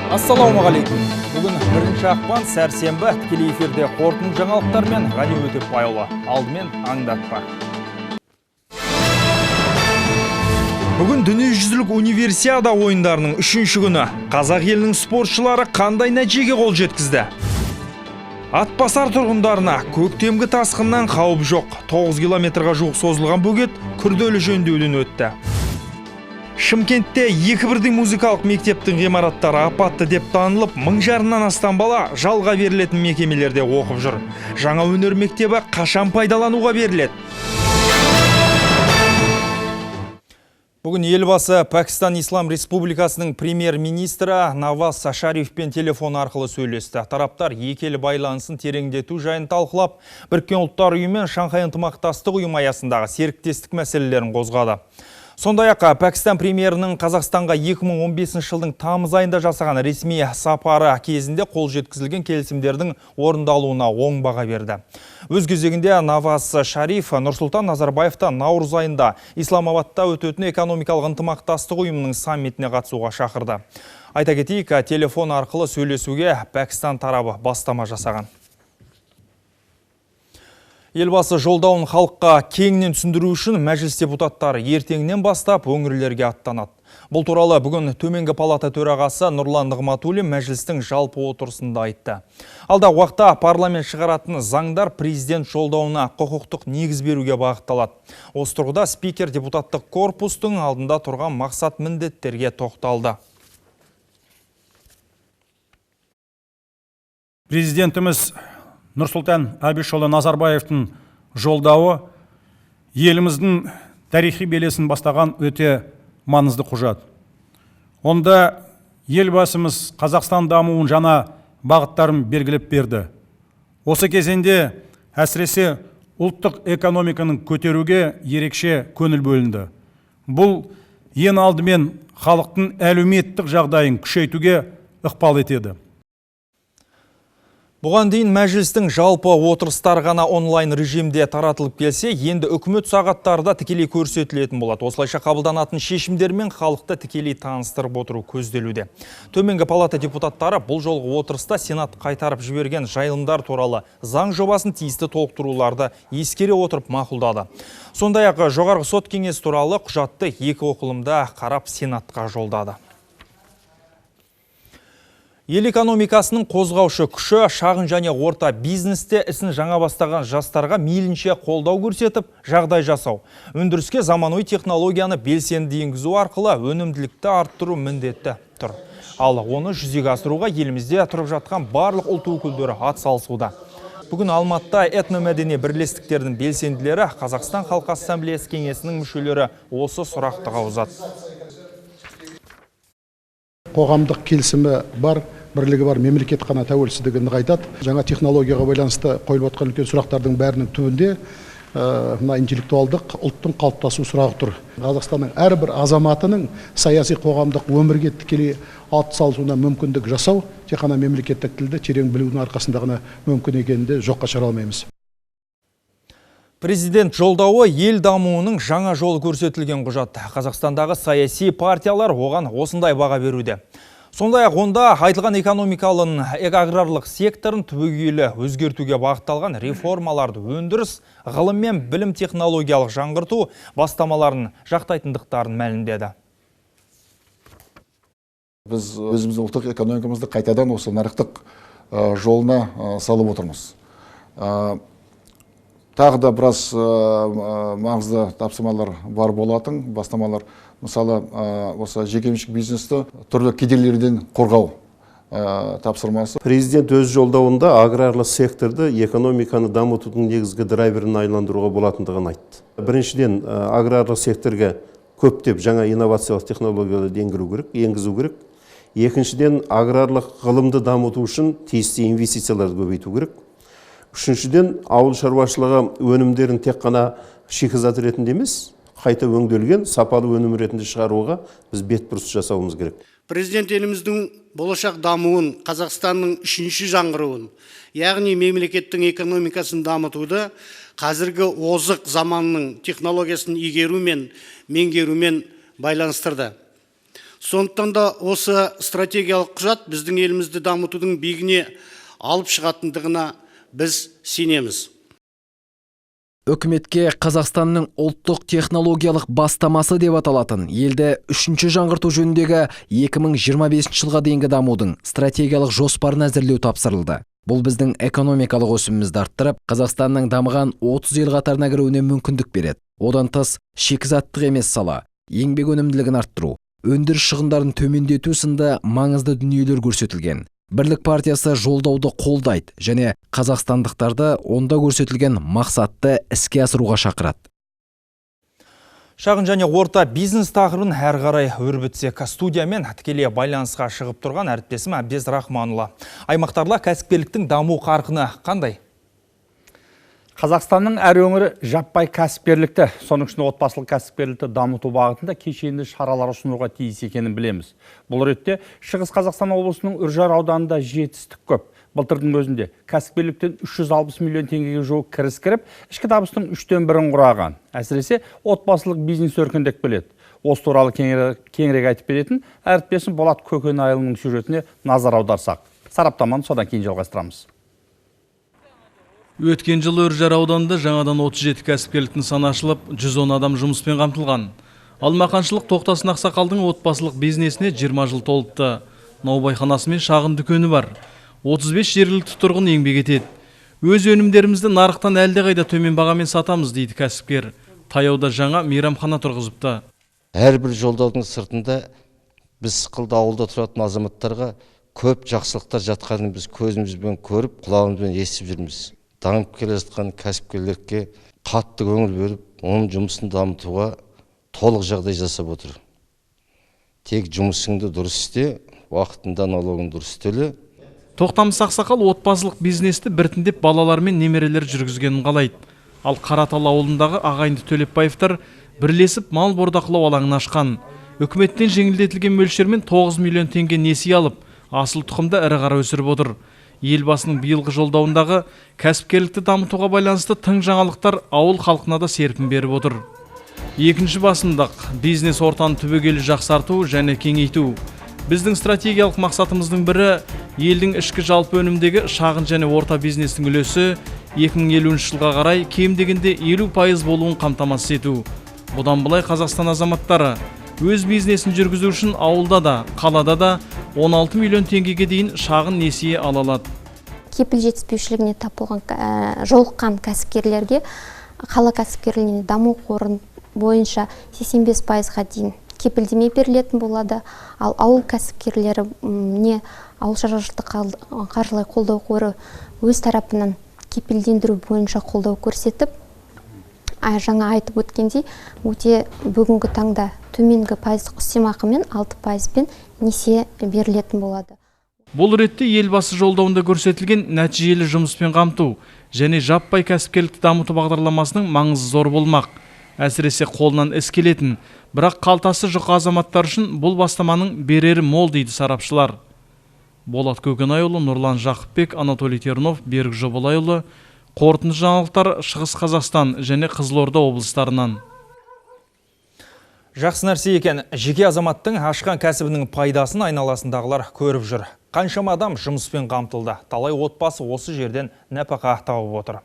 Ассалаумағалейкум. Бүгін 1 ақпан, сәрсенбі, тікелей эфирде қорытынды жаңалықтармен Ғани Өтепбайұлы. Алдымен аңдатпа. Бүгін дүниежүзілік универсиада ойындарының 3-ші күні. Қазақ елінің спортшылары қандай нәтижеге қол жеткізді? Атбасар тұрғындарына көктемгі тасқыннан қауіп жоқ. 9 километрға жуық созылған бөгет күрделі жөндеуден өтті. Шымкентте екі бірдей музыкалық мектептің ғимараттары апатты деп танылып, 1500-нан астам бала жалға берілетін мекемелерде оқып жүр. Жаңа өнер мектебі қашан пайдалануға беріледі? Бүгін елбасы Пәкістан Ислам Республикасының премьер-министрі Наваз Шарифпен телефон арқылы сөйлесті. Тараптар екі ел байланысын тереңдету жайын талқылап, Біріккен Ұлттар Ұйымы мен Шанхай ынтымақтастық ұйымы аясындағы серіктестік мәселелерін қозғады. Сондай-ақ Пәкістан премьерінің Қазақстанға 2015 жылдың тамыз айында жасаған ресми сапары кезінде қол жеткізілген келісімдердің орындалуына оң баға берді. Өз кезегінде Наваз Шариф Нұрсұлтан Назарбаевты наурыз айында Исламабадта өтетін экономикалық ынтымақтастық ұйымының саммитіне қатысуға шақырды. Айта кетейік, телефон арқылы сөйлесуге Пәкістан тарабы бастама жасаған. Елбасы жолдауын халыққа кеңінен түсіндіру үшін мәжіліс депутаттары ертеңнен бастап өңірлерге аттанады. Бұл туралы бүгін төменгі палата төрағасы Нұрлан Нығматулин мәжілістің жалпы отырысында айтты. Алдағы уақытта парламент шығаратын заңдар президент жолдауына құқықтық негіз беруге бағытталады. Осы тұрғыда спикер депутаттық корпустың алдында тұрған мақсат міндеттерге тоқталды. Президентіміз Нұрсұлтан Әбішұлы Назарбаевтың жолдауы еліміздің тарихи белесін бастаған өте маңызды құжат. Онда елбасымыз Қазақстан дамуының жаңа бағыттарын белгілеп берді. Осы кезеңде әсіресе ұлттық экономиканы көтеруге ерекше көңіл бөлінді. Бұл ең алдымен халықтың әлеуметтік жағдайын күшейтуге ықпал етеді. Бұған дейін мәжілістің жалпы отырыстары ғана онлайн режимде таратылып келсе, енді үкімет сағаттарда тікелей көрсетілетін болады. Осылайша қабылданатын шешімдермен халықты тікелей таныстырып отыру көзделуде. Төменгі палата депутаттары бұл жолғы отырыста Сенат қайтарып жіберген жайылымдар туралы заң жобасын тиісті толықтыруларды ескере отырып мақұлдады. Сондай-ақ Жоғарғы сот кеңесі туралы құжатты екі оқылымда қарап Сенатқа жолдады. Ел экономикасының қозғаушы күші шағын және орта бизнесте ісін жаңа бастаған жастарға мейлінше қолдау көрсетіп, жағдай жасау. Өндіріске заманауи технологияны белсенді енгізу арқылы өнімділікті арттыру міндетті тұр. Ал оны жүзеге асыруға елімізде тұрып жатқан барлық ұлт өкілдері атсалысуда. Бүгін Алматыда этномәдени бірлестіктердің белсенділері Қазақстан Халқы Ассамблеясы кеңесінің мүшелері осы сұрақты қаузады. Қоғамдық келісімі бар, бірлігі бар мемлекет қана тәуелсіздігін нығайтады. Жаңа технологияға байланысты қойылып жатқан үлкен сұрақтардың бәрінің түбінде мына интеллектуалдық ұлттың қалыптасу сұрағы тұр. Қазақстанның әрбір азаматының саяси қоғамдық өмірге тікелей атсалысуына мүмкіндік жасау тек қана мемлекеттік тілді терең білудің арқасында ғана мүмкін екенін де жоққа шығара алмаймыз. Президент жолдауы ел дамуының жаңа жолы көрсетілген құжат. Қазақстандағы саяси партиялар оған осындай баға беруде. Сондай-ақ онда айтылған экономикалық аграрлық секторын түбегейлі өзгертуге бағытталған реформаларды өндіріс, ғылым мен білім технологиялық жаңғырту бастамаларын жақтайтындықтарын мәлімдеді. Біз өзіміздің ұлттық экономикамызды қайтадан осы нарықтық жолына салып отырмыз. Тағы да біраз маңызды тапсырмалар бар болатын, бастамалар. Мысалы, осы жекеменшік бизнесті түрлі кедергілерден қорғау тапсырмасы. Президент өз жолдауында аграрлы секторды экономиканы дамытудың негізгі драйверіне айландыруға болатындығын айтты. Біріншіден, аграрлы секторға көптеп жаңа инновациялық технологияларды енгізу керек. Екіншіден, аграрлық ғылымды дамыту үшін тиісті инвестицияларды көбейту керек. Үшіншіден, ауыл шаруашылығы өнімдерін тек қана шикізат ретінде емес, қайта өңделген сапалы өнім ретінде шығаруға біз бетбұрыс жасауымыз керек. Президент еліміздің болашақ дамуын, Қазақстанның үшінші жаңғыруын, яғни мемлекеттің экономикасын дамытуды қазіргі озық заманның технологиясын игеру мен меңгерумен байланыстырды. Сондықтан да осы стратегиялық құжат біздің елімізді дамытудың биігіне алып шығатындығына біз сенеміз. Үкіметке Қазақстанның ұлттық технологиялық бастамасы деп аталатын елді үшінші жаңғырту жөніндегі 2025 жылға дейінгі дамудың стратегиялық жоспарын әзірлеу тапсырылды. Бұл біздің экономикалық өсімімізді арттырып, Қазақстанның дамыған 30 ел қатарына кіруіне мүмкіндік береді. Одан тыс шикізаттық емес сала, еңбек өнімділігін арттыру, өндіріс шығындарын төмендету сынды маңызды дүниелер көрсетілген. Бірлік партиясы жолдауды қолдайды және қазақстандықтарды онда көрсетілген мақсатты іске асыруға шақырады. Шағын және орта бизнес тақырыбын әрі қарай өрбітсек, студиямен тікелей байланысқа шығып тұрған әріптесім Әбдез Рахманұлы. Аймақтарда кәсіпкерліктің даму қарқыны қандай? Қазақстанның әр өңірі жаппай кәсіпкерлікті, соның ішінде отбасылық кәсіпкерлікті дамыту бағытында кешенді шаралар ұсынуға тиіс екенін білеміз. Бұл ретте Шығыс Қазақстан облысының Үржар ауданында жетістік көп. Былтырдың өзінде кәсіпкерліктен 360 миллион теңгеге жуық кіріс кіріп, ішкі табыстың 1/3-ін құраған. Әсіресе отбасылық бизнес өркендеп келеді. Осы туралы кеңірек айтып беретін әріптесім Болат Көкенайұлының сюжетіне назар аударсақ. Сараптаманы содан кейін жалғастырамыз. Өткен жылы Үржар ауданында жаңадан 37 кәсіпкерліктің саны ашылып, 110 адам жұмыспен қамтылған. Ал мақаншылық Тоқтасын ақсақалдың отбасылық бизнесіне 20 жыл толыпты. Наубайханасы мен шағын дүкені бар. 35 жергілікті тұрғын еңбек етеді. Өз өнімдерімізді нарықтан әлдеқайда төмен бағамен сатамыз, дейді кәсіпкер. Таяуда жаңа мейрамхана тұрғызыпты. Әрбір жолдаудың сыртында біз сықылды ауылда тұратын азаматтарға көп жақсылықтар жатқанын біз көзімізбен көріп, құлағымызбен естіп жүрміз. Дамып келе жатқан кәсіпкерлерге қатты көңіл бөліп, оның жұмысын дамытуға толық жағдай жасап отыр. Тек жұмысыңды дұрыс істе, уақытында налогын дұрыс төле. Тоқтамыс ақсақал отбасылық бизнесті біртіндеп балалар мен немерелер жүргізгенін қалайды. Ал Қаратал ауылындағы ағайынды Төлепбаевтар бірлесіп мал бордақылау алаңын ашқан. Үкіметтен жеңілдетілген мөлшермен 9 миллион теңге несие алып, асыл тұқымды ірі қара өсіріп отыр. Елбасының биылғы жолдауындағы кәсіпкерлікті дамытуға байланысты тың жаңалықтар ауыл халқына да серпін беріп отыр. Екінші басымдық – бизнес ортаны түбегейлі жақсарту және кеңейту. Біздің стратегиялық мақсатымыздың бірі елдің ішкі жалпы өнімдегі шағын және орта бизнестің үлесі 2050 жылға қарай кем дегенде 50% болуын қамтамасыз ету. Бұдан былай Қазақстан азаматтары өз бизнесін жүргізу үшін ауылда да, қалада да 16 миллион теңгеге дейін шағын несие ала алады. Кепіл жетіспеушілігіне тап болған, жолыққан кәсіпкерлерге қала кәсіпкерлігіне даму қоры бойынша 85%-ға дейін кепілдеме берілетін болады. Ал ауыл кәсіпкерлеріне ауыл шаруашылықты қаржылай қолдау қоры өз тарапынан кепілдендіру бойынша қолдау көрсетіп, жаңа айтып өткендей, өте бүгінгі таңда төменгі пайыздық үстемақымен 6%-пен несие берілетін болады. Бұл ретте елбасы жолдауында көрсетілген нәтижелі жұмыспен қамту және жаппай кәсіпкерлікті дамыту бағдарламасының маңызы зор болмақ. Әсіресе қолынан іс келетін, бірақ қалтасы жұқа азаматтар үшін бұл бастаманың берері мол, дейді сарапшылар. Болат Көкенайұлы, Нұрлан Жақыпбек, Анатолий Тернов, Берік Жобалайұлы. Қорытынды жаңалықтар Шығыс Қазақстан және Қызылорда облыстарынан. Жақсы нәрсе екен, жеке азаматтың ашқан кәсібінің пайдасын айналасындағылар көріп жүр. Қаншама адам жұмыспен қамтылды. Талай отбасы осы жерден нәпақа тауып отыр.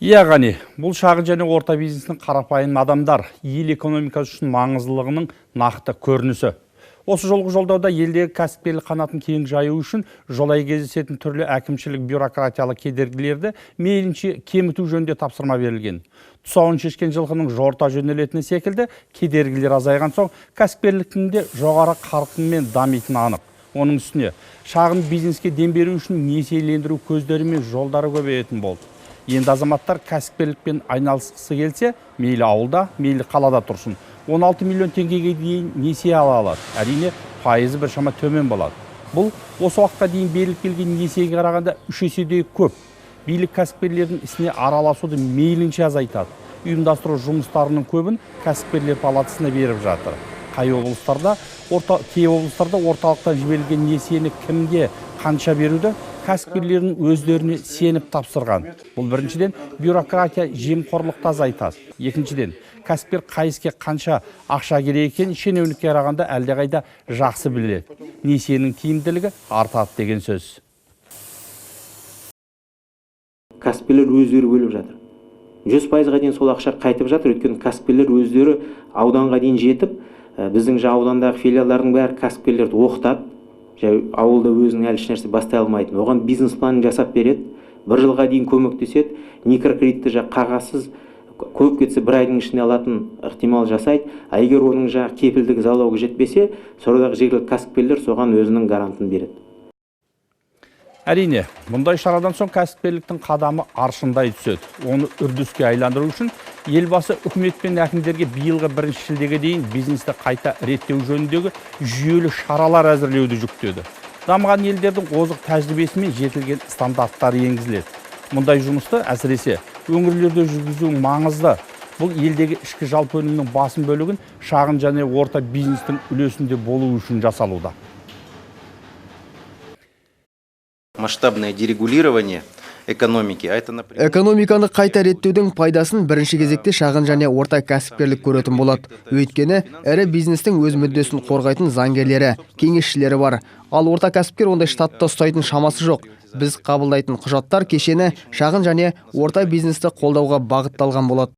Иә, Ғани, бұл шағын және орта бизнестің қарапайым адамдар ел экономикасы үшін маңыздылығының нақты көрінісі. Осы жолғы жолдауда елдегі кәсіпкерлік қанатын кең жаю үшін жолай кездесетін түрлі әкімшілік бюрократиялық кедергілерді мейлінше кеміту жөнінде тапсырма берілген. Тұсауын шешкен жылқының жорта жөнелетіні секілді кедергілер азайған соң кәсіпкерліктің де жоғары қарқынмен дамитыны анық. Оның үстіне шағын бизнеске дем беру үшін несиелендіру көздері мен жолдары көбейетін болды. Енді азаматтар кәсіпкерлікпен айналысқысы келсе, мейлі ауылда, мейлі қалада тұрсын. 16 миллион теңгеге дейін несие ала алады. Әрине, пайызы біршама төмен болады. Бұл осы уақытқа дейін беріліп келген несиеге қарағанда 3 еседей көп. Билік кәсіпкерлердің ісіне араласуды мейлінше азайтады. Ұйымдастыру жұмыстарының көбін кәсіпкерлер палатасына беріп жатыр. Кей облыстарда орталықтан жіберілген несиені кімге қанша беруді кәсіпкерлердің өздеріне сеніп тапсырған. Бұл біріншіден бюрократия жемқорлықты азайтады. Екіншіден, Кәсіпкер қай іске қанша ақша керек екенін шенеунікке қарағанда әлдеқайда жақсы біледі. Несиенің тиімділігі артады деген сөз. Кәсіпкерлер өздері бөліп жатыр. 100%-ға дейін сол ақша қайтып жатыр, өйткені кәсіпкерлер өздері ауданға дейін жетіп, біздің аудандағы филиалдардың бәрі кәсіпкерлерді оқытады. Ауылда өзінің әлі ешнәрсе бастай алмайтын, оған бизнес-планын жасап береді, бір жылға дейін көмектеседі, микрокредитті қағазсыз көп кетсе бір айдың ішінде алатын ықтимал жасайды. А егер оның жаңағы кепілдік залогы жетпесе, сондағы жергілікті кәсіпкерлер соған өзінің гарантын береді. Әрине, мұндай шарадан соң кәсіпкерліктің қадамы аршындай түседі. Оны үрдіске айландыру үшін елбасы үкімет пен әкімдерге биылғы 1 шілдеге дейін бизнесті қайта реттеу жөніндегі жүйелі шаралар әзірлеуді жүктеді. Дамыған елдердің озық тәжірибесі мен жетілген стандарттары енгізіледі. Мұндай жұмысты әсіресе өңірлерде жүргізу маңызды. Бұл елдегі ішкі жалпы өнімнің басым бөлігін шағын және орта бизнестің үлесінде болуы үшін жасалуда. Масштабное дерегулирование экономики. Экономиканы қайта реттеудің пайдасын бірінші кезекте шағын және орта кәсіпкерлік көретін болады. Өйткені ірі бизнестің өз мүддесін қорғайтын заңгерлері, кеңесшілері бар. Ал орта кәсіпкер ондай штатта ұстайтын шамасы жоқ. Біз қабылдайтын құжаттар кешені шағын және орта бизнесті қолдауға бағытталған болады.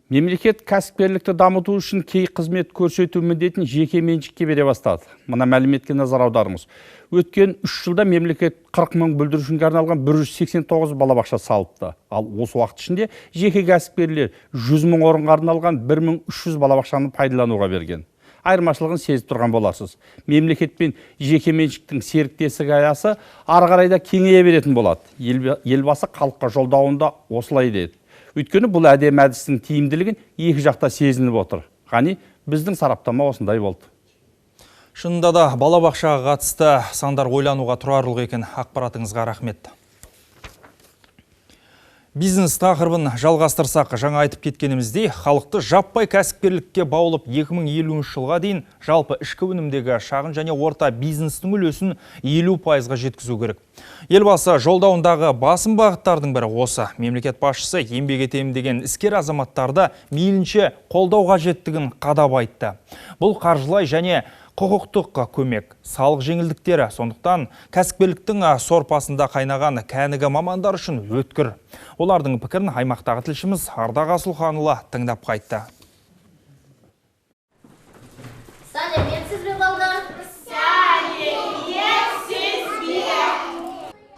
Мемлекет кәсіпкерлікті дамыту үшін кей қызмет көрсету міндетін жеке меншікке бере бастады. Мына мәліметке назар аударыңыз. Өткен 3 жылда мемлекет 40 мың бүлдіршінге арналған 189 балабақша салыпты. Ал осы уақыт ішінде жеке кәсіпкерлер 100 мың орынға арналған 1300 балабақшаны пайдалануға берген. Айырмашылығын сезіп тұрған боларсыз. Мемлекет пен жеке меншіктің серіктестік аясы ары қарай да кеңейе беретін болады. Елбасы халыққа жолдауында осылай деді. Өйткені бұл әдемі әдістің тиімділігін екі жақта сезініп отыр. Ғани, біздің сараптама осындай болды. Шынында да балабақшаға қатысты сандар ойлануға тұрарлық екен. Ақпаратыңызға рахмет. Бизнес тақырыбын жалғастырсақ, жаңа айтып кеткеніміздей, халықты жаппай кәсіпкерлікке баулып 2050 жылға дейін жалпы ішкі өнімдегі шағын және орта бизнестің үлесін 50%-ға жеткізу керек. Елбасы жолдауындағы басым бағыттардың бірі осы. Мемлекет басшысы еңбек етемін деген іскер азаматтарды мейлінше қолдау қажеттігін қадап айтты. Бұл қаржылай және құқықтық көмек, салық жеңілдіктері, сондықтан кәсіпкерліктің сорпасында қайнаған кәнігі мамандар үшін өткір. Олардың пікірін аймақтағы тілшіміз Ардақ Асылханұлы тыңдап қайтты. Сәлеметсіз бе, балдар? Сәлеметсіз бе?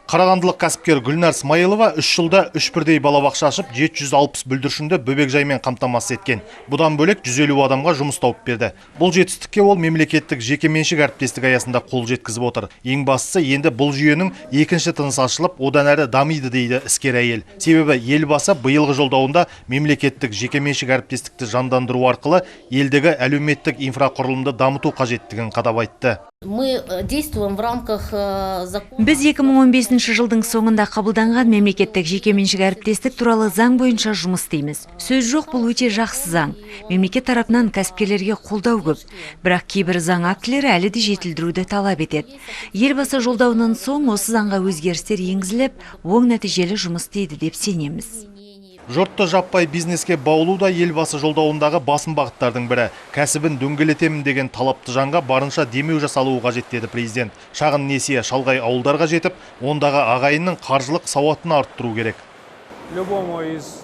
Қарағандылық кәсіпкер Гүлнар Смайылова 3 жылда 3 бірдей балабақша ашып, 760 бүлдіршінді бөбекжаймен қамтамасыз еткен. Бұдан бөлек 150 адамға жұмыс тауып берді. Бұл жетістікке ол мемлекеттік жекеменшік әріптестік аясында қол жеткізіп отыр. Ең бастысы енді бұл жүйенің екінші тынысы ашылып, одан әрі дамиды дейді іскер әйел. Себебі елбасы биылғы жолдауында мемлекеттік жекеменшік әріптестікті жандандыру арқылы елдегі әлеуметтік инфрақұрылымды дамыту қажеттігін қадап айтты. Мы действуем в рамках закона. Біз 2015 жылдың соңында қабылданған мемлекеттік жекеменшік әріптестік туралы заң бойынша жұмыс істейміз. Сөз жоқ, бұл өте жақсы заң. Мемлекет тарапынан кәсіпкерлерге қолдау көп. Бірақ кейбір заң актілері әлі де жетілдіруді талап етеді. Елбасы жолдауынан соң осы заңға өзгерістер енгізіліп, оң нәтижелі жұмыс істейді деп сенеміз. Жұртты жаппай бизнеске баулу да елбасы жолдауындағы басым бағыттардың бірі. Кәсібін дөңгелетемін деген талапты жанға барынша демеу жасалуы қажет деді президент. Шағын несие шалғай ауылдарға жетіп, ондағы ағайынның қаржылық сауатын арттыру керек. Любому из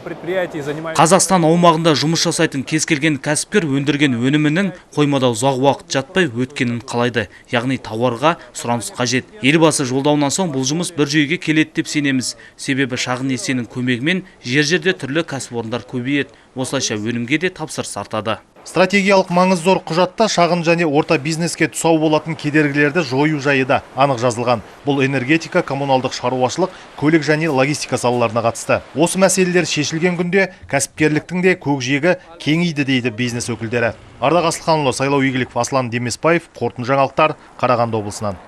предприятий занимающихся Қазақстан аумағында жұмыс жасайтын кез келген кәсіпкер өндірген өнімінің қоймада ұзақ уақыт жатпай өткенін қалайды. Яғни тауарға сұраныс қажет. Елбасы жолдауынан соң бұл жұмыс бір жүйеге келеді деп сенеміз. Себебі шағын несиенің көмегімен жер-жерде түрлі кәсіпорындар көбейеді. Осылайша өнімге де тапсырыс артады. Стратегиялық маңызы зор құжатта шағын және орта бизнеске тұсау болатын кедергілерді жою жайы да анық жазылған. Бұл энергетика, коммуналдық шаруашылық, көлік және логистика салаларына қатысты. Осы мәселелер шешілген күнде кәсіпкерліктің де көкжиегі кеңейді дейді бизнес өкілдері. Ардақ Асылханұлы, Сайлау Игіліков, Аслан Демесбаев, Қорытынды жаңалықтар, Қарағанды облысынан.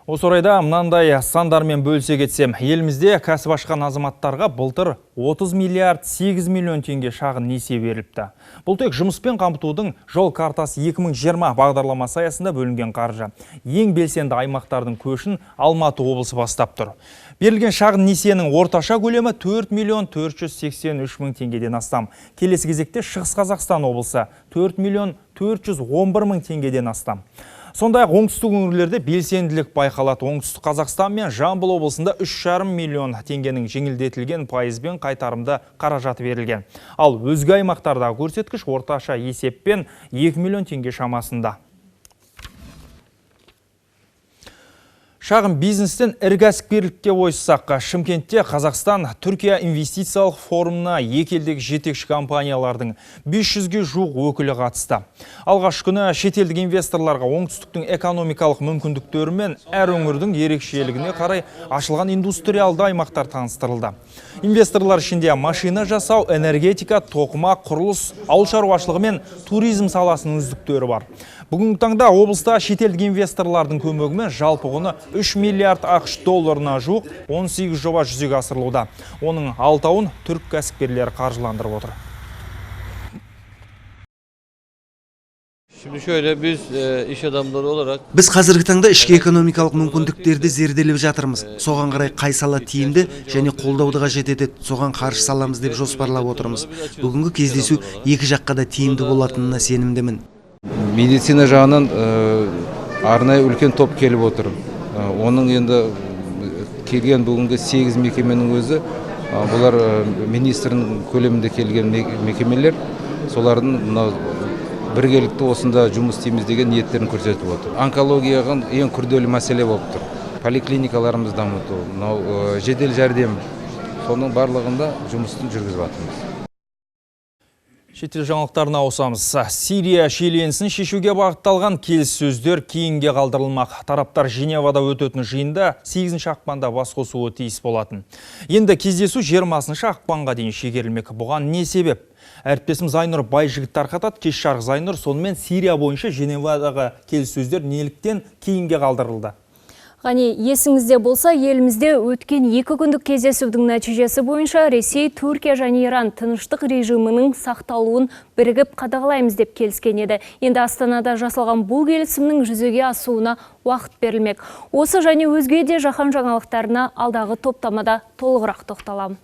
Осы орайда мынандай сандармен бөлісе кетсем, елімізде кәсіп ашқан азаматтарға былтыр 30 миллиард 8 миллион теңге шағын несие беріліпті. Бұл тек жұмыспен қамтудың жол картасы 2020 бағдарламасы аясында бөлінген қаржы. Ең белсенді аймақтардың көшін Алматы облысы бастап тұр. Берілген шағын несиенің орташа көлемі 4 миллион 483 мың теңгеден астам. Келесі кезекте Шығыс Қазақстан облысы 4 миллион 411 мың теңгеден астам. Сондай-ақ оңтүстік өңірлерде белсенділік байқалады. Оңтүстік Қазақстан мен Жамбыл облысында 3,5 миллион теңгенің жеңілдетілген пайызбен қайтарымды қаражаты берілген. Ал өзге аймақтардағы көрсеткіш орташа есеппен 2 миллион теңге шамасында. Шағын бизнестен ірі кәсіпкерлікке ойыссақ, Шымкентте Қазақстан Түркия инвестициялық форумына екі елдегі жетекші компаниялардың 500-ге жуық өкілі қатысты. Алғаш күні шетелдік инвесторларға оңтүстіктің экономикалық мүмкіндіктері мен әр өңірдің ерекшелігіне қарай ашылған индустриалды аймақтар таныстырылды. Инвесторлар ішінде машина жасау, энергетика, тоқыма, құрылыс, ауыл шаруашылығы мен туризм саласының үздіктері бар. Бүгінгі таңда облыста шетелдік инвесторлардың көмегімен жалпы құны 3 миллиард ақш долларына жуық 18 жоба жүзеге асырылуда. Оның 6-уын түрік кәсіпкерлері қаржыландырып отыр. Біз қазіргі таңда ішкі экономикалық мүмкіндіктерді зерделеп жатырмыз. Соған қарай қай сала тиімді және қолдауды қажет етеді, соған қаржы саламыз деп жоспарлап отырмыз. Бүгінгі кездесу екі жаққа да тиімді болатынына сенімдімін. Медицина жағынан арнайы үлкен топ келіп отыр. Оның енді келген бүгінгі 8 мекеменің өзі, бұлар министрдің көлемінде келген мекемелер, солардың мынау біргелікті осында жұмыс істейміз деген ниеттерін көрсетіп отыр. Онкологияға ең күрделі мәселе болып тұр. Поликлиникаларымызды дамыту, мынау жедел жәрдем, соның барлығында жұмысын жүргізіп жатырмыз. Шетел жаңалықтарына ауысамыз. Сирия шиеленісін шешуге бағытталған келіссөздер кейінге қалдырылмақ. Тараптар Женевада өтетін жиында 8 ақпанда бас қосуы тиіс болатын. Енді кездесу 20 ақпанға дейін шегерілмек. Бұған не себеп? Әріптесім Зайнұр Байжігіт тарқатады. Кеш жарық, Зайнұр. Сонымен Сирия бойынша Женевадағы келіссөздер неліктен кейінге қалдырылды? Ғани, есіңізде болса, елімізде өткен екі күндік кездесудің нәтижесі бойынша Ресей, Түркия және Иран тыныштық режимінің сақталуын бірігіп қадағалаймыз деп келіскен еді. Енді Астанада жасалған бұл келісімнің жүзеге асуына уақыт берілмек. Осы және өзге де жаһан жаңалықтарына алдағы топтамада толығырақ тоқталамын.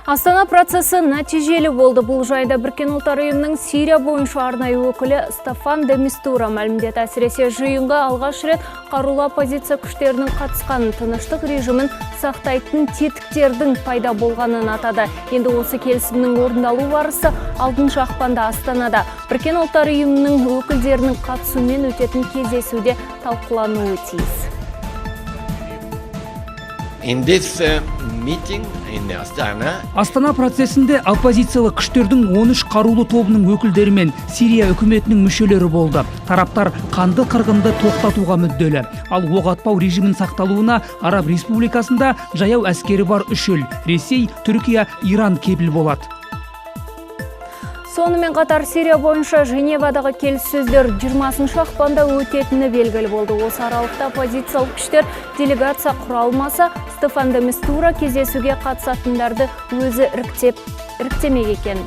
Астана процесі нәтижелі болды. Бұл жайда Біріккен Ұлттар Ұйымының Сирия бойынша арнайы өкілі Стаффан де Мистура мәлімдеді. Әсіресе жиынға алғаш рет қарулы оппозиция күштерінің қатысқанын, тыныштық режимін сақтайтын тетіктердің пайда болғанын атады. Енді осы келісімнің орындалу барысы 6 ақпанда Астанада Біріккен Ұлттар Ұйымының өкілдерінің қатысуымен өтетін кездесуде талқылануы тиіс. In this meeting in Astana, Астана процесінде оппозициялық күштердің 13 қарулы тобының өкілдері мен Сирия үкіметінің мүшелері болды. Тараптар қанды қырғынды тоқтатуға мүдделі. Ал оқ атпау режимін сақталуына Араб Республикасында жаяу әскері бар үш ел – Ресей, Түркия, Иран кепіл болады. Сонымен қатар Сирия бойынша Женевадағы келіссөздер 20 ақпанда өтетіні белгілі болды. Осы аралықта оппозициялық күштер делегация құра алмаса, Стаффан де Мистура кездесуге қатысатындарды өзі іріктемек екен.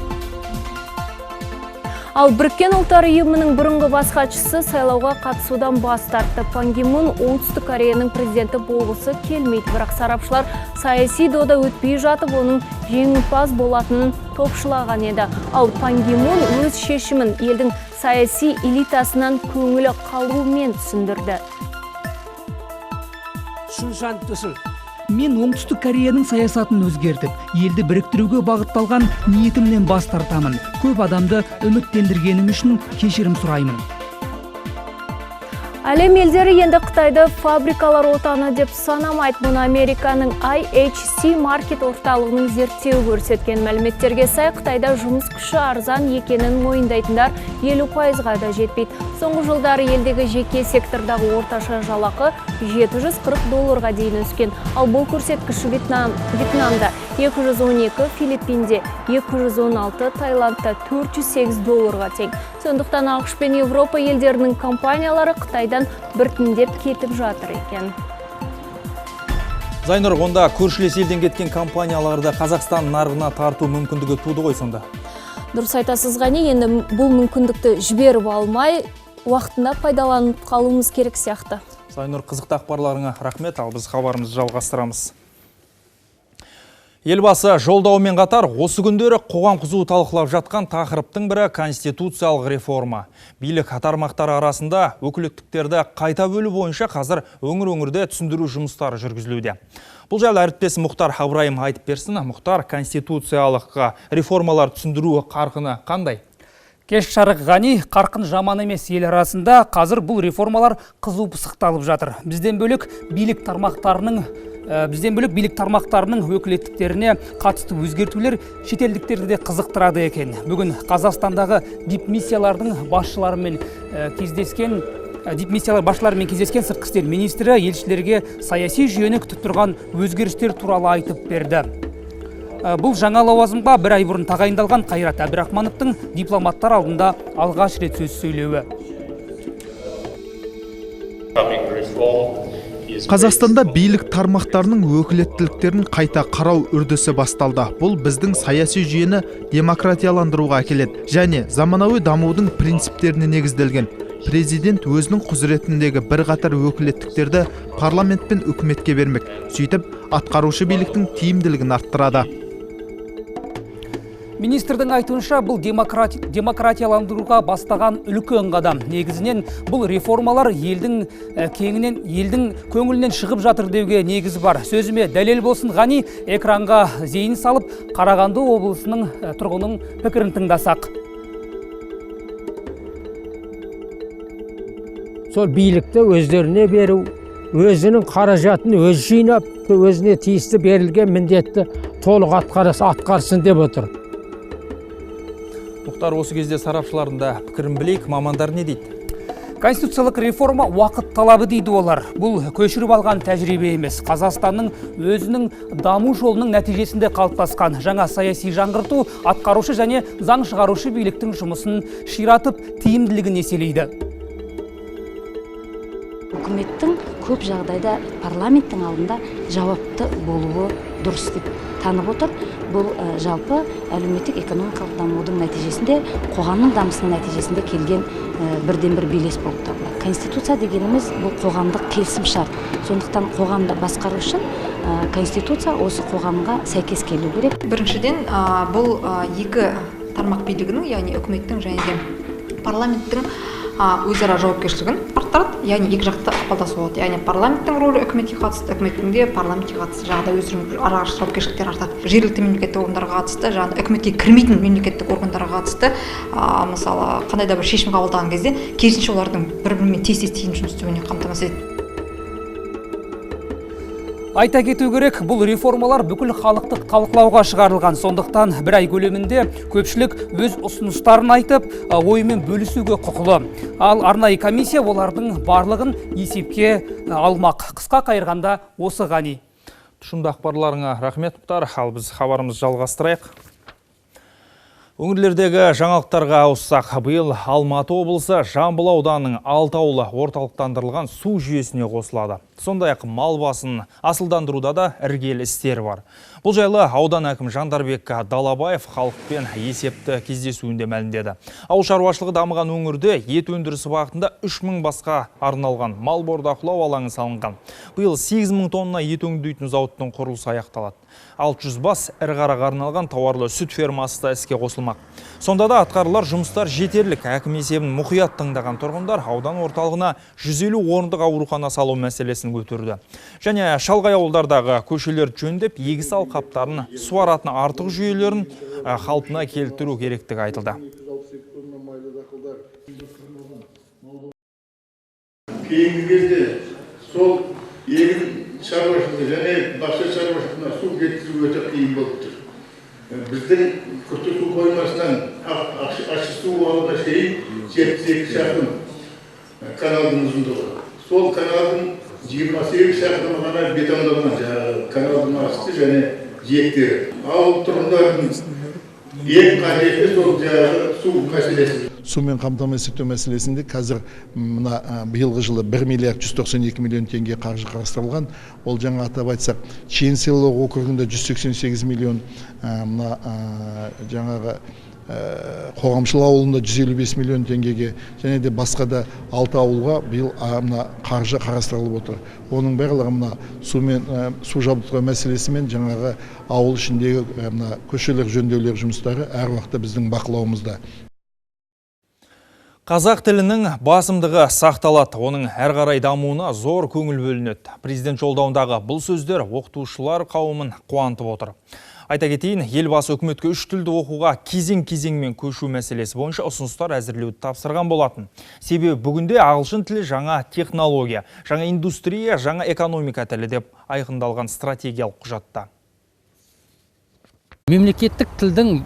Ал Біріккен Ұлттар Ұйымының бұрынғы бас хатшысы сайлауға қатысудан бас тартты. Пан Ги Мун Оңтүстік Кореяның президенті болғысы келмейді. Бірақ сарапшылар саяси дода өтпей жатып, оның жеңімпаз болатынын топшылаған еді. Ал Пан Ги Мун өз шешімін елдің саяси элитасынан көңілі қалуымен түсіндірді. Мен Оңтүстік Кореяның саясатын өзгертіп, елді біріктіруге бағытталған ниетімнен бас тартамын. Көп адамды үміттендіргенім үшін кешірім сұраймын. Әлем елдері енді Қытайды фабрикалар отаны деп санамайды. Мұны Американың IHC Markit орталығының зерттеуі көрсеткен. Мәліметтерге сай, Қытайда жұмыс күші арзан екенін мойындайтындар 50%-ға да жетпейді. Соңғы жылдары елдегі жеке сектордағы орташа жалақы 740 долларға дейін өскен. Ал бұл көрсеткіш Вьетнамда 212, Филиппинде 216, Таиландта 408 долларға тең. Сондықтан АҚШ пен Еуропа елдерінің компаниялары Қытайдан біртіндеп кетіп жатыр екен. Зайнұр, онда көршілес елден кеткен компанияларды Қазақстан нарығына тарту мүмкіндігі туды ғой сонда? Дұрыс айтасыз, Ғани, енді бұл мүмкіндікті жіберіп алмай, уақытында пайдаланып қалуымыз керек сияқты. Зайнұр, қызықты ақпарларыңа рахмет, ал біз хабарымызды жалғастырамыз. Елбасы жолдауымен қатар осы күндері қоғам қызу талқылап жатқан тақырыптың бірі конституциялық реформа. Билік тармақтары арасында өкілеттіктерді қайта бөлу бойынша қазір өңір-өңірде түсіндіру жұмыстары жүргізілуде. Бұл жайлы әріптесім Мұхтар Абрайым айтып берсін. Мұхтар, конституциялық реформалар түсіндіру қарқыны қандай? Кеш жарық, Ғани, қарқын жаман емес, ел арасында қазір бұл реформалар қызу пысықталып жатыр. Бізден бөлек билік тармақтарының өкілеттіктеріне қатысты өзгертулер шетелдіктерді де қызықтырады екен. Бүгін Қазақстандағы дипмиссиялардың басшыларымен кездескен сыртқы істер министрі елшілерге саяси жүйені күтіп тұрған өзгерістер туралы айтып берді. Бұл жаңа лауазымға бір ай бұрын тағайындалған Қайрат Әбдірахмановтың дипломаттар алдында алғаш рет сөз сөйлеуі. Қазақстанда билік тармақтарының өкілеттіліктерін қайта қарау үрдісі басталды. Бұл біздің саяси жүйені демократияландыруға әкеледі және заманауи дамудың принциптеріне негізделген. Президент өзінің құзыретіндегі бірқатар өкілеттіктерді парламент пен үкіметке бермек. Сөйтіп, атқарушы биліктің тиімділігін арттырады. Министрдің айтуынша, бұл демократияландыруға бастаған үлкен қадам. Негізінен бұл реформалар елдің көңілінен шығып жатыр деуге негіз бар. Сөзіме дәлел болсын, Ғани, экранға зейін салып, Қарағанды облысының тұрғынының пікірін тыңдасақ. Сол билікті өздеріне беру, өзінің қаражатын өзі жинап, өзіне тиісті берілген міндетті толық атқарсын деп отыр. Мұхтар, осы кезде сарапшылардың да пікірін білейік, мамандар не дейді? Конституциялық реформа уақыт талабы дейді олар. Бұл көшіріп алған тәжірибе емес. Қазақстанның өзінің даму жолының нәтижесінде қалыптасқан жаңа саяси жаңғырту атқарушы және заң шығарушы биліктің жұмысын ширатып, тиімділігін еселейді. Үкіметтің көп жағдайда парламенттің алдында жауапты болуы дұрыс деп танып отыр. Бұл жалпы әлеуметтік экономикалық дамудың нәтижесінде, қоғамның дамысының нәтижесінде келген бірден бір белес болып табылады. Конституция дегеніміз бұл қоғамдық келісімшарт. Сондықтан қоғамды басқару үшін конституция осы қоғамға сәйкес келу керек. Біріншіден, бұл екі тармақ билігінің, яғни үкіметтің және де парламенттің өзара жауапкершілігін арттырады, яғни екі жақты ықпалдасу болады. Яғни парламенттің рөлі үкіметке қатысты, үкіметтің де парламентке қатысты жағдай өздерінің ара жауапкершіліктері артады. Жергілікті мемлекеттік органдарға қатысты, жаңағы үкіметке кірмейтін мемлекеттік органдарға қатысты, мысалы, қандай да бір шешім қабылдаған кезде керісінше олардың бір-бірімен тез-тез тиімді жұмыс істеуіне қамтамасыз етеді. Айта кету керек, бұл реформалар бүкіл халықтық талқылауға шығарылған. Сондықтан бір ай көлемінде көпшілік өз ұсыныстарын айтып, ойымен бөлісуге құқылы. Ал арнайы комиссия олардың барлығын есепке алмақ. Қысқа қайырғанда осы, Ғани. Тұшымды ақпарларыңа рахмет, Мұхтар. Ал біз хабарымызды жалғастырайық. Өңірлердегі жаңалықтарға ауыссақ, биыл Алматы облысы Жамбыл ауданының 6 ауылы орталықтандырылған су жүйесіне қосылады. Сондай-ақ мал басын асылдандыруда да іргелі істер бар. Бұл жайлы аудан әкімі Жандарбек Далабаев халықпен есепті кездесуінде мәлімдеді. Ауыл шаруашылығы дамыған өңірде ет өндірісі бағытында 3000 басқа арналған мал бордақылау алаңы салынған. Биыл 8000 тонна ет өңдейтін зауыттың құрылысы аяқталады. 600 бас ірі қараға арналған тауарлы сүт фермасы да іске қосылмақ. Сонда да атқарылар жұмыстар жетерлік. Әкім есебін мұқият тыңдаған тұрғындар аудан орталығына 150 орындық аурухана салу мәселесін көтерді. Және шалғай ауылдардағы көшелерді жөндеп, егіс алқаптарын суаратын артық жүйелерін қалпына келтіру керектігі айтылды. Кейінгі кезде сол егін шаруашылығы және бақша шаруашылығына су жеткізу өте қиын болып тұр. Біздің Күрті су қоймасынан ащы су ауылына шейін 72 шақырым. Каналдың ұзындығы. Сол каналдың 28 шақырымы ғана бетондалған, жаңағы каналдың асты және жиектері. Ауыл тұрғындарының ең қажетті сол жаңағы су мәселесі. Сумен қамтамасыз ету мәселесінде қазір мына биылғы жылы 1 миллиард 192 миллион теңге қаржы қарастырылған. Ол жаңа атап айтсақ, Шен селолық округінде 188 миллион, мына жаңағы Қоғамшыл ауылында 155 миллион теңгеге және де басқа да 6 ауылға биыл мына қаржы қарастырылып отыр. Оның барлығы мына сумен су жабдықтау мәселесімен жаңағы ауыл ішіндегі мына көшелер жөндеулер жұмыстары әр уақытта біздің бақылауымызда. Қазақ тілінің басымдығы сақталады, оның әрі қарай дамуына зор көңіл бөлінеді. Президент жолдауындағы бұл сөздер оқытушылар қауымын қуантып отыр. Айта кетейін, Елбасы үкіметке үш тілді оқуға кезең-кезеңмен көшу мәселесі бойынша ұсыныстар әзірлеуді тапсырған болатын. Себебі бүгінде ағылшын тілі жаңа технология, жаңа индустрия, жаңа экономика тілі деп айқындалған стратегиялық құжатта. Мемлекеттік тілдің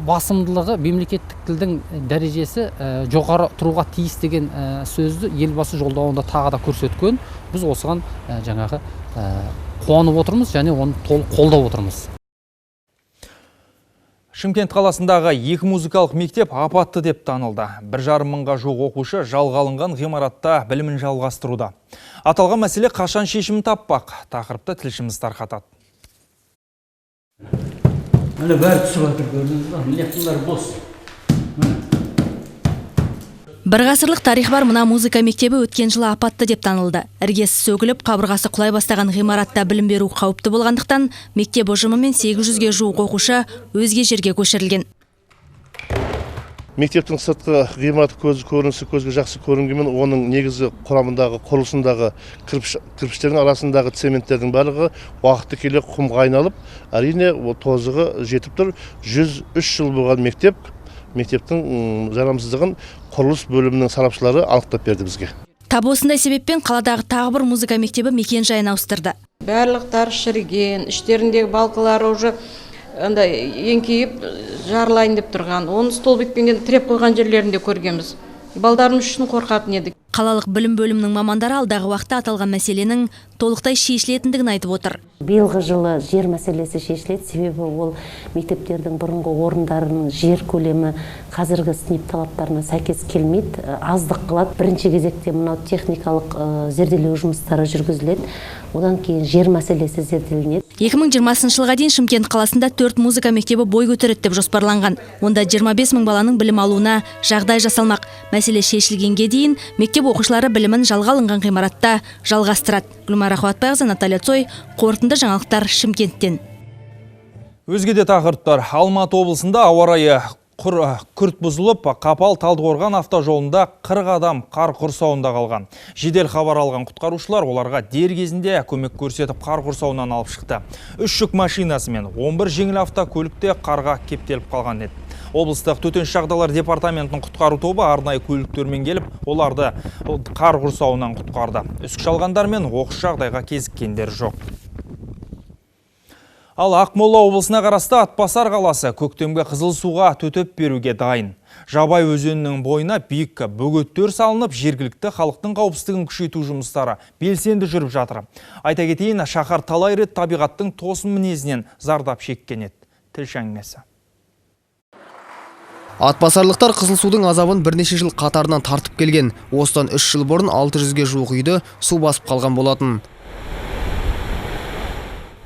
басымдылығы, мемлекеттік тілдің дәрежесі жоғары тұруға тиіс деген сөзді Елбасы жолдауында тағы да көрсеткен. Біз осыған жаңағы қуанып отырмыз және оны толық қолдап отырмыз. Шымкент қаласындағы екі музыкалық мектеп апатты деп танылды. 1,5 мыңға жуық оқушы жалға алынған ғимаратта білімін жалғастыруда. Аталған мәселе қашан шешімін таппақ? Тақырыпты тілшіміз тарқатады. Міне бәрі түсіп жатыр, көрдіңіз ба? Міне бұлар бос. Бір ғасырлық тарих бар мына музыка мектебі өткен жылы апатты деп танылды. Іргесі сөгіліп, қабырғасы құлай бастаған ғимаратта білім беру қауіпті болғандықтан мектеп ұжымымен 800-ге жуық оқушы өзге жерге көшірілген. Мектептің сыртқы ғимараты көрінісі көзге жақсы көрінгенмен, оның негізі құрамындағы құрылысындағы кірпіштердің арасындағы цементтердің барлығы уақыты келе құмға айналып, әрине ол тозығы жетіп тұр. 103 жыл болған мектептің жарамсыздығын құрылыс бөлімінің сарапшылары анықтап берді бізге. Тап осындай себеппен қаладағы тағы бір музыка мектебі мекен жайын ауыстырды. Барлықтары шіріген, іштеріндегі балкалары уже андай еңкейіп жарылайын деп тұрған. Оны столбикпен тіреп қойған жерлерінде көргенбіз. Балдарымыз үшін қорқатын едік. Қалалық білім бөлімінің мамандары алдағы уақытта аталған мәселенің толықтай шешілетіндігін айтып отыр. Биылғы жылы жер мәселесі шешіледі, себебі ол мектептердің бұрынғы орындарының жер көлемі қазіргі сынып талаптарына сәйкес келмейді, аздық қылады. Бірінші кезекте мынау техникалық зерделеу жұмыстары жүргізіледі, одан кейін жер мәселесі зерделенеді. 2020 жылға дейін Шымкент қаласында 4 музыка мектебі бой көтереді деп жоспарланған. Онда 25 мың баланың білім алуына жағдай жасалмақ. Мәселе шешілгенге дейін мектеп оқушылары білімін жалға алынған ғимаратта жалғастырады. Гүлмара Қуатбайқызы, Наталья Цой, қорытынды жаңалықтар Шымкенттен. Өзге де тақырыптар. Алматы облысында ауа райы күрт бұзылып, Қапал Талдықорған автожолында 40 адам қар құрсауында қалған. Жедел хабар алған құтқарушылар оларға дер кезінде көмек көрсетіп қар құрсауынан алып шықты. 3 жүк машинасы мен 11 жеңіл автокөлікте қарға кептеліп қалған еді. Облыстық төтенше жағдайлар департаментінің құтқару тобы арнайы көліктермен келіп, оларды қар құрсауынан құтқарды. Үсік шалғандар мен оқыс жағдайға кезіккендер жоқ. Ал Ақмола облысына қарасты Атбасар қаласы көктемгі қызыл суға төтеп беруге дайын. Жабай өзенінің бойына биік бөгеттер салынып, жергілікті халықтың қауіпсіздігін күшейту жұмыстары белсенді жүріп жатыр. Айта кетейін, шаһар талай рет табиғаттың тосын мінезінен зардап шеккен еді. Тілші әңгімесі. Атбасарлықтар қызыл судың азабын бірнеше жыл қатарынан тартып келген. Осыдан 3 жыл бұрын 600-ге жуық үйді су басып қалған болатын.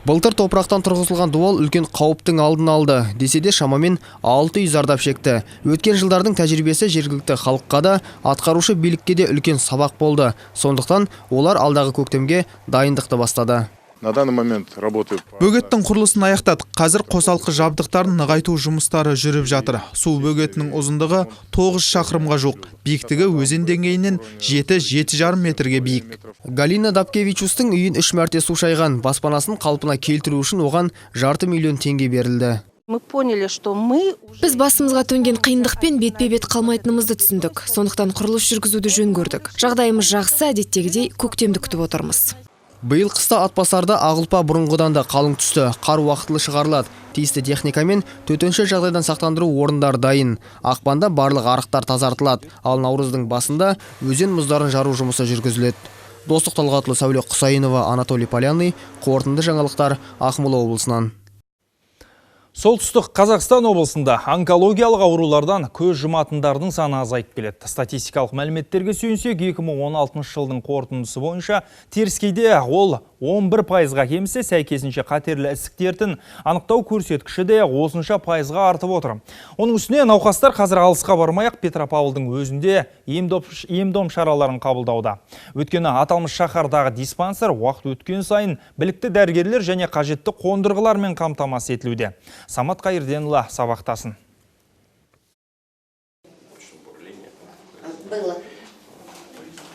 Былтыр топырақтан тұрғызылған дуал үлкен қауіптің алдын алды. Десе де шамамен 6 үй зардап шекті. Өткен жылдардың тәжірибесі жергілікті халыққа да, атқарушы билікке де үлкен сабақ болды. Сондықтан олар алдағы көктемге дайындықты бастады. На данный момент работают. Бөгеттің құрылысын аяқтадық. Қазір қосалқы жабдықтарын нығайту жұмыстары жүріп жатыр. Су бөгетінің ұзындығы 9 шақырымға жуық. Биіктігі өзен деңгейінен 7-7,5 метрге биік. Галина Дапкевичустың үйін 3 мәрте су шайған. Баспанасын қалпына келтіру үшін оған 0,5 миллион теңге берілді. Мы поняли, что мы Біз басымызға төнген қиындықпен бетпе-бет қалмайтынымызды түсіндік. Сондықтан құрылыс жүргізуді жөн көрдік. Жағдайымыз жақсы, әдеттегідей көктемді күтіп отырмыз. Биыл қыста Атбасарда ақ ұлпа бұрынғыдан да қалың түсті. Қар уақытылы шығарылады. Тиісті техникамен төтенше жағдайдан сақтандыру орындары дайын. Ақпанда барлық арықтар тазартылады. Ал наурыздың басында өзен мұздарын жару жұмысы жүргізіледі. Достық Талғатұлы, Сәуле Құсайынова, Анатолий Полянный. Қорытынды жаңалықтар Ақмола облысынан. Солтүстік Қазақстан облысында онкологиялық аурулардан көз жұматындардың саны азайып келеді. Статистикалық мәліметтерге сүйенсек, 2016 жылдың қорытындысы бойынша теріскейде ол 11%-ға кемісе, сәйкесінше қатерлі ісік дертін анықтау көрсеткіші де осынша пайызға артып отыр. Оның үстіне науқастар қазір алысқа бармай-ақ Петропавлдың өзінде ем-дом шараларын қабылдауда. Өйткені аталмыш шаһардағы диспансер уақыт өткен сайын білікті дәрігерлер және қажетті қондырғылармен қамтамасыз етілуде. Самат Қайырденұлы сабақтасын.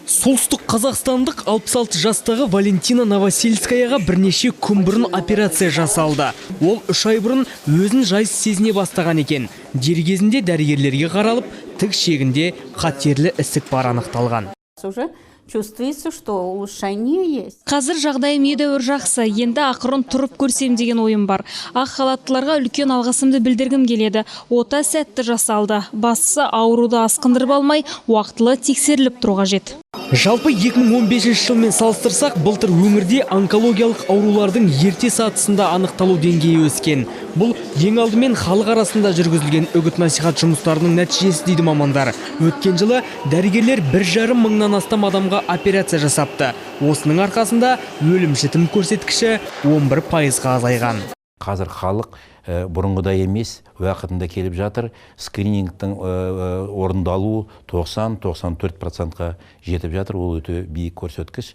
Солтүстік Қазақстандық 66 жастағы Валентина Новосельскаяға бірнеше күн бұрын операция жасалды. Ол 3 ай бұрын өзін жайсыз сезіне бастаған екен. Дер кезінде дәрігерлерге қаралып, тік шегінде қатерлі ісік бар анықталған. Уже чувствуется, что улучшение есть. Қазір жағдайым едәуір жақсы. Енді ақырын тұрып көрсем деген ойым бар. Ақ халаттыларға үлкен алғысымды білдіргім келеді. Ота сәтті жасалды. Бастысы ауруды асқындырып алмай, уақытылы тексеріліп тұру қажет. Жалпы 2015 жылмен салыстырсақ, былтыр өңірде онкологиялық аурулардың ерте сатысында анықталу деңгейі өскен. Бұл ең алдымен халық арасында жүргізілген үгіт-насихат жұмыстарының нәтижесі дейді мамандар. Өткен жылы дәрігерлер 1,5 мыңнан астам адамға операция жасапты. Осының арқасында өлім-жітім көрсеткіші 11%-ға азайған. Қазір халық бұрынғыдай емес, уақытында келіп жатыр. Скринингтің орындалуы 90-94%-қа жетіп жатыр. Ол өте биік көрсеткіш.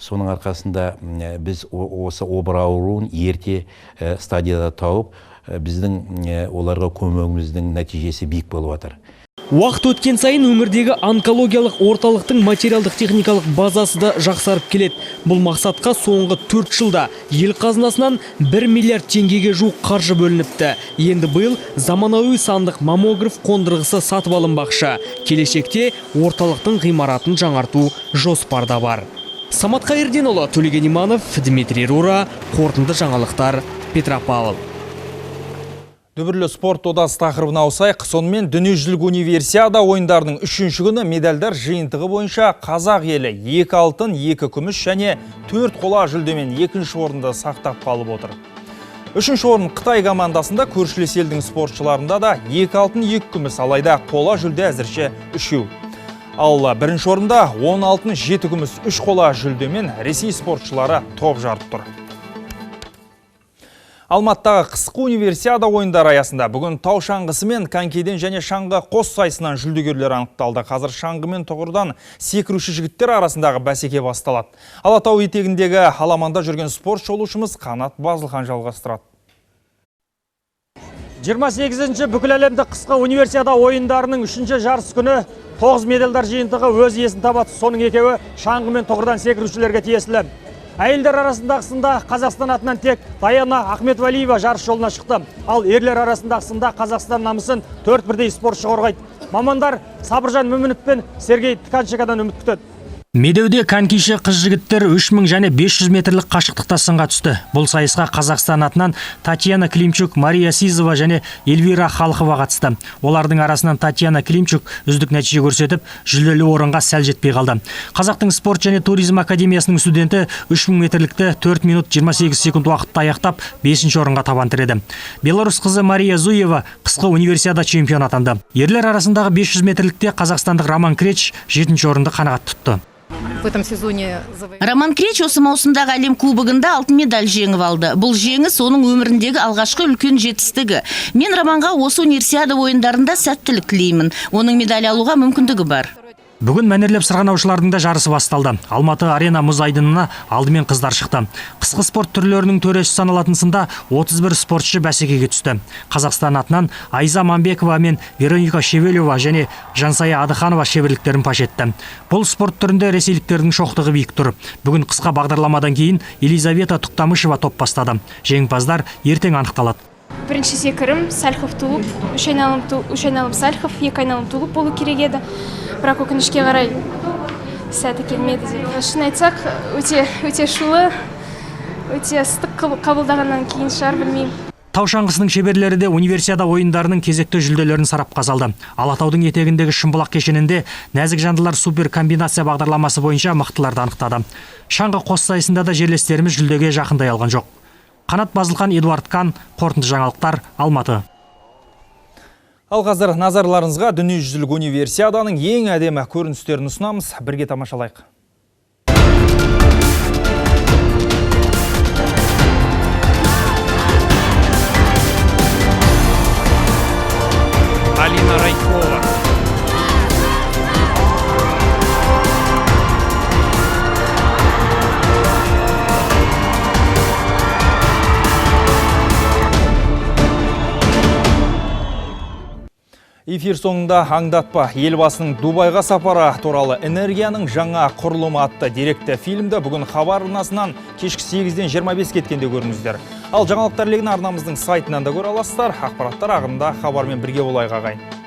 Соның арқасында біз осы обыр ауруын ерте стадияда тауып, біздің оларға көмегіміздің нәтижесі биік болып жатыр. Уақыт өткен сайын өңірдегі онкологиялық орталықтың материалдық-техникалық базасы да жақсарып келеді. Бұл мақсатқа соңғы 4 жылда ел қазынасынан 1 миллиард теңгеге жуық қаржы бөлініпті. Енді биыл заманауи сандық маммограф қондырғысы сатып алынбақшы. Келешекте орталықтың ғимаратын жаңарту жоспарда бар. Самат Қайырденұлы, Төлеген Иманов, Дмитрий Рура, қорытынды жаңалықтар, Петропавл. Дүбірлі спорт додасы тақырыбына ауысайық. Сонымен дүниежүзілік универсиада ойындарының 3-ші күні медальдар жиынтығы бойынша қазақ елі 2 алтын, 2 күміс және 4 қола жүлдемен 2-ші орынды сақтап қалып отыр. 3-ші орын Қытай командасында, көршілес елдің спортшыларында да 2 алтын, 2 күміс, алайда қола жүлде әзірше 3-еу. Ал 1-ші орында 10 алтын, 7 күміс, 3 қола жүлдемен Ресей спортшылары топ жарып тұр. Алматыдағы қысқы универсиада ойындары аясында бүгін тау шаңғысы мен конькиден және шаңғы қос сайысынан жүлдегерлер анықталды. Қазір шаңғы мен тұғырдан секіруші жігіттер арасындағы бәсеке басталады. Алатау етегіндегі аламанда жүрген спорт шолушымыз Қанат Базылхан жалғастырады. 28-ші бүкіләлемдік қысқы универсиада ойындарының 3-ші жарыс күні 9 медальдар жиынтығы өз иесін табады. Соның екеуі шаңғы мен тұғырдан секірушілерге тиесілі. Әйелдер арасындағысында Қазақстан атынан тек Таяна Ахметвалиева жарыс жолына шықты. Ал ерлер арасындағысында Қазақстан намысын 4 бірдей спортшы қорғайды. Мамандар Сабыржан Мүмінов пен Сергей Тканчикадан үміт күтеді. Медеуде конькиші қыз жігіттер 3000 және 500 метрлік қашықтықта сынға түсті. Бұл сайысқа Қазақстан атынан Татьяна Климчук, Мария Сизова және Эльвира Халқова қатысты. Олардың арасынан Татьяна Климчук үздік нәтиже көрсетіп, жүлделі орынға сәл жетпей қалды. Қазақтың спорт және туризм академиясының студенті 3000 метрлікті 4 минут 28 секунд уақытта аяқтап, 5-ші орынға табан тіреді. Беларусь қызы Мария Зуева қысқы универсиада чемпионы атанды. Ерлер арасындағы 500 метрлікте қазақстандық Роман Креч 7-ші орынды қанағат тұтты. В этом сезоне Роман Креч осы маусымдағы әлем кубогында алтын медаль жеңіп алды. Бұл жеңіс оның өміріндегі алғашқы үлкен жетістігі. Мен Романға осы универсиада ойындарында сәттілік тілеймін. Оның медаль алуға мүмкіндігі бар. Бүгін мәнерлеп сырғанаушылардың да жарысы басталды. Алматы арена мұз айдынына алдымен қыздар шықты. Қысқы спорт түрлерінің төресі саналатын сында 31 спортшы бәсекеге түсті. Қазақстан атынан Айза Мамбекова мен Вероника Шевелева және Жансая Адыханова шеберліктерін паш етті. Бұл спорт түрінде ресейліктердің шоқтығы биік тұр. Бүгін қысқа бағдарламадан кейін Елизавета Тұқтамышева топ бастады. Жеңімпаздар ертең анықталады. Бірінші секірім сальхов тулуп, үш айналым сальхов, екі айналым тулуп болу керек еді. Бірақ өкінішке қарай Сәті келмеді деп. Шын айтсақ, өте өте шулы, өте ыстық қабылдағаннан кейін шығар, білмеймін. Тау шаңғысының шеберлері де Универсиада ойындарының кезекті жүлделерін сарапқа салды. Алатаудың етегіндегі Шымбұлақ кешенінде нәзік жандылар супер комбинация бағдарламасы бойынша мықтыларды анықтады. Шаңғы қос сайысында да жерлестеріміз жүлдеге жақындай алған жоқ. Қанат Базылхан, Эдуард Кан, «Қорытынды жаңалықтар», Алматы. Ал қазір назарларыңызға дүниежүзілік универсиаданың ең әдемі көріністерін ұсынамыз. Бірге тамашалайық. Алина Райкова. Эфир соңында аңдатпа. Елбасының Дубайға сапары туралы «Энергияның жаңа құрылымы» атты деректі фильмді бүгін «Хабар» арнасынан кешкі 8-ден 25 кеткенде көріңіздер. Ал жаңалықтар легін арнамыздың сайтынан да көре аласыздар. Ақпараттар ағымда «Хабармен» бірге болайық, ағайын.